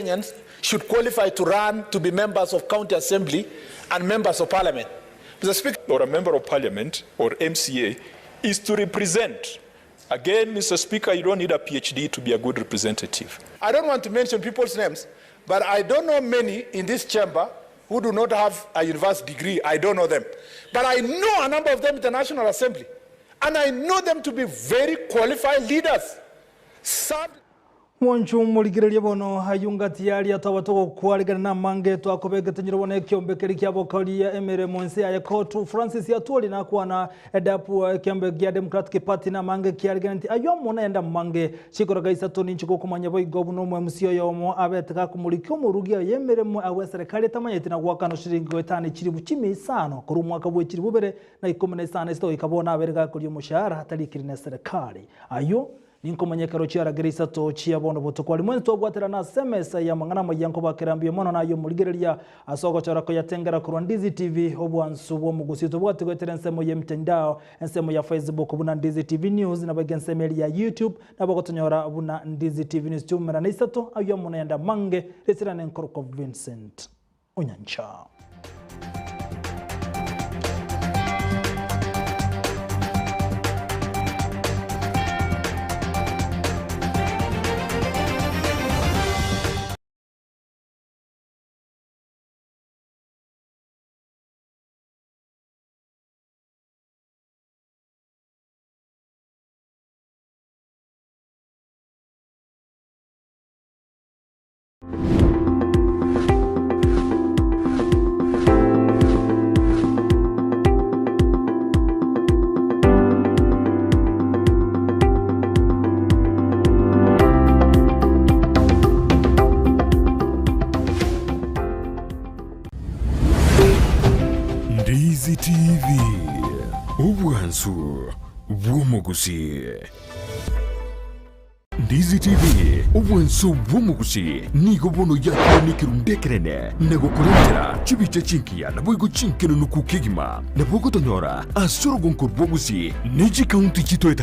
Kenyans should qualify to run to be members of county assembly and members of parliament. Mister Speaker. Or a member of parliament or MCA is to represent. Again, Mister Speaker, you don't need a PhD to be a good representative. I don't want to mention people's names, but I don't know many in this chamber who do not have a university degree. I don't know them. But I know a number of them in the National Assembly, and I know them to be very qualified leaders. Served. Mwancho morigererie bono ayio ngati yaria twaba togokwarigana namange twakobegete nyiro bono ekiombe keria kiabokoria emeremo ense yaye kotu Francis Atwoli nakwana edapu ekiombe gia Democratic Party namange kiariganeti ayio amo nayende amange chikoroga isato ninche gokomanya boigo buna omo MC oyomo abete gakomorikia omorugi oye emeremo agwo eserekari etamanyeti na goakanwa shiringi goetania chiribu chimia isano korwa omwaka bwe chiribu bibere na ikomi na isano isito goika bono abere gakoria omoshahara atarikiri neserekari ayio Ninkomanya ekero chiaragera isato chia bono botuko aria mwensi twabwaterana ase emesa y'amang'ana amayia nkobakera mbuya mono naye omorigereria ase ogochora koyatengera korwa Ndizi TV obwansu bw'omogusi tobwati goetera ensemo y'emitandao ensemo ya Facebook buna Ndizi TV News naboigo ensemo eria ya YouTube nabo ogotonyora buna Ndizi TV News chiumerane isato aywo amo nayande amange riserane nkorokwa Vincent Onyancha. Ndizi TV, obwansu bw'omogusii. Ndizi TV, obwanso bw'omogusi, nigo bono yakire nekerundu ekenene na gokorentera chibicha chingiya naboigo chinkenenuku kegima. Nabo ogotonyora ase orogonko rw'ogusi ne chikaunti chitoeta.